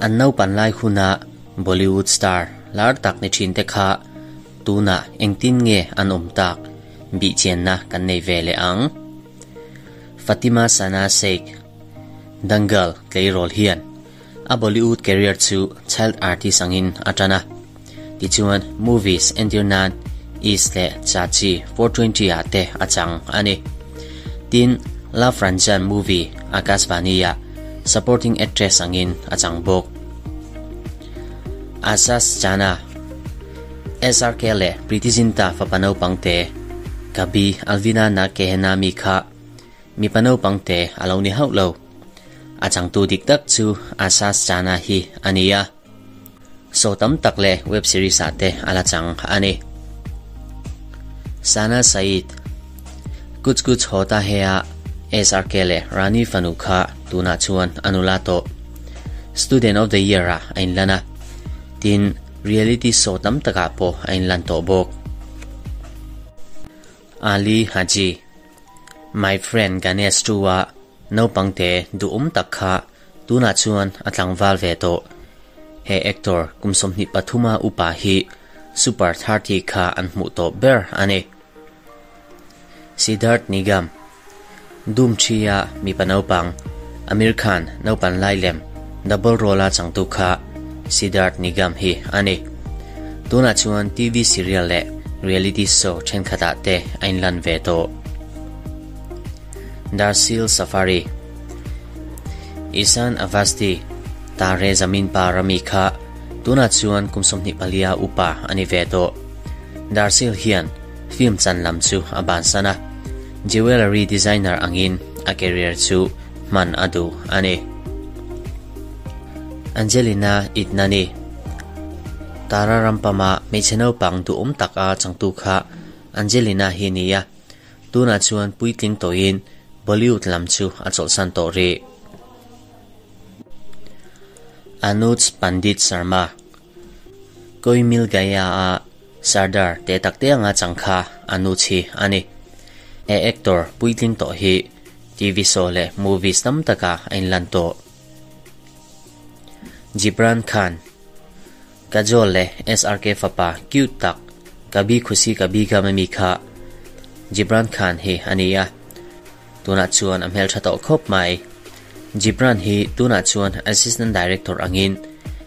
An naupan lai huna Bollywood star lar tak ni thin te kha tunah engtin nge an awm tak bihchianna kan nei ve leh ang. Fatima Sana Sheikh, Dangal tleirawl hian a Bollywood career chu child artist angin a tan a. Tichuan movies entir nan East leh Chachi 420 ah te a chang a ni. Tin, Love Ranjan movie Akashvani ah supporting actress angin a chang bawk. Asas Chana, SRK leh Preity Zinta fapa naupang te Kabhi Alvina Na Kehena mi kha mipa naupang te a lo ni hauh lo. A changtu dik tak chu Asas Chana hi a ni a. Show tam tak leh web series ah te a la chang a ni. Sana Saeed, Kuch Kuch Hota Hai a SRK leh Rani fanu kha tunah chuan a nula tawh. Student of the Year ah a inlan a, tin reality show tam takah pawh a inlan tawh bawk. Ali Haji, My Friend Ganesh 2 a naupang te duhawm tak kha Tunah chuan a tlangval ve tawh. He actor kum 23 a upa hi Super 30 kha an hmuh tawh ber a ni. Siddharth Nigam, Dum Thi-a mipa naupang, Aamir Khan naupan lai lem double role-a changtu kha Siddharth Nigam hi a ni. Tunah chuan TV serial leh reality show thenkhatah te a inlan ve tawh. Darsil Safari, Isaan Avasti, Tare Zameen Par ami kha tunah chuan kum 24 a upa a ni ve tawh. Darsil hian film chan lam chu a bansan a, jewellery designer angin a career chu hman a duh a ni. Angelina Idnani, Tara Rampama hmeichhe naupang duhawm tak a changtu kha Angelina hi ni a. Tunah chuan puitling tawhin Bollywood lam chu a chawlhsan tawh rih. Anuj Pandit Sharma, Koi Mil Gaya a Sardar te tak te anga chang kha Anuj hi a ni. He actor puitling tawh hi TV show leh movies tam takah a inlan tawh. Jibran Khan, Kajol leh SRK fapa cute tak Kabhi Khushi Kabhi Gham ami kha Jibran Khan hi a ni a, tunah chuan a hmeltha tawh khawp mai. Jibran hi tunah chuan Assistant Director angin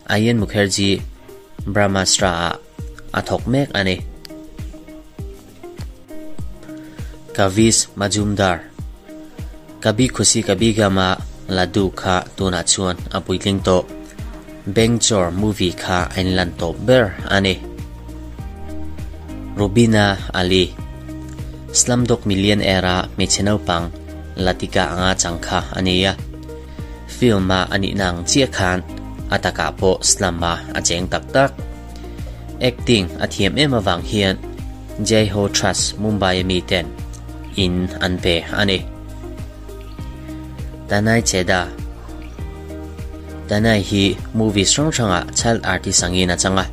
Ayan Mukherjee Brahmastra ah a thawk mek a ni. Kavish Majumdar, Kabhi Khushi Kabhi Gham a Laddu kha tunah chuan a puitling tawh. Bangchor movie kha a inlan tawp ber a ni. Rubina Ali, Slumdog Millionaire a hmeichhe naupang Latika anga chang kha a ni a. Film a a nihna ang chiah khan a takah pawh slum a a cheng tak tak. Acting a thiam em avang hian Jai Ho Trust Mumbai ami ten in an pe a ni. Tanay Cheda Tanay hi movies hrang hrangah child artist angin a chang a,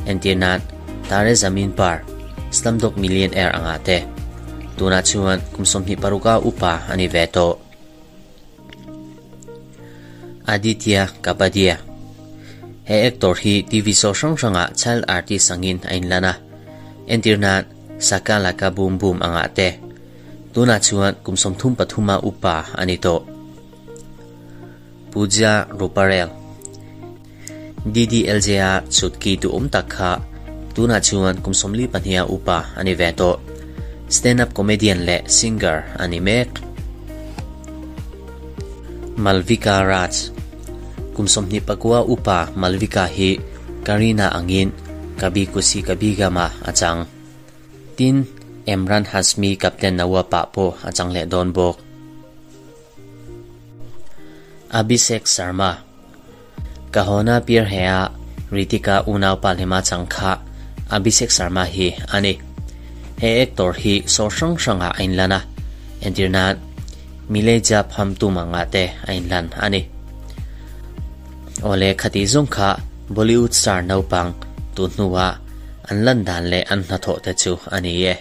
entir nan Tare Zameen Par, Slumdog Millionaire angah te. Tunah chuan kum 26 a upa a ni ve tawh. Aditya Kapadia He actor hi TV show hrang hrangah child artist angin a inlan a, entir nan Saka Laka Boom Boom angah te. Tunah chuan kum 33 a upa a ni tawh. Pooja Ruparel DDLJ a chutki duhawm tak kha tunah chuan kum 42 a upa a ni ve tawh. Stand-up comedian leh singer a ni mek. Malvika Raj Kum 29 upa Malvika hi Kareena angin Kabhi Khushi Kabhie Gham ah a chang. Tin, Emraan Hashmi Captain Nawab ah pawh a chang leh dawn bawk. Abhishek Sharma Kahona Pyar Hai ah Ritika unaupa hlema chang kha Abhishek Sharma hi a ni. He actor hi show hrang hrangah a inlan a, entir nan Mile Jab Hum Tum angah te a inlan a ni. Awle khati zawng kha Bollywood star naupang tu hnuah an lan dan leh an hnathawh te chu a ni e.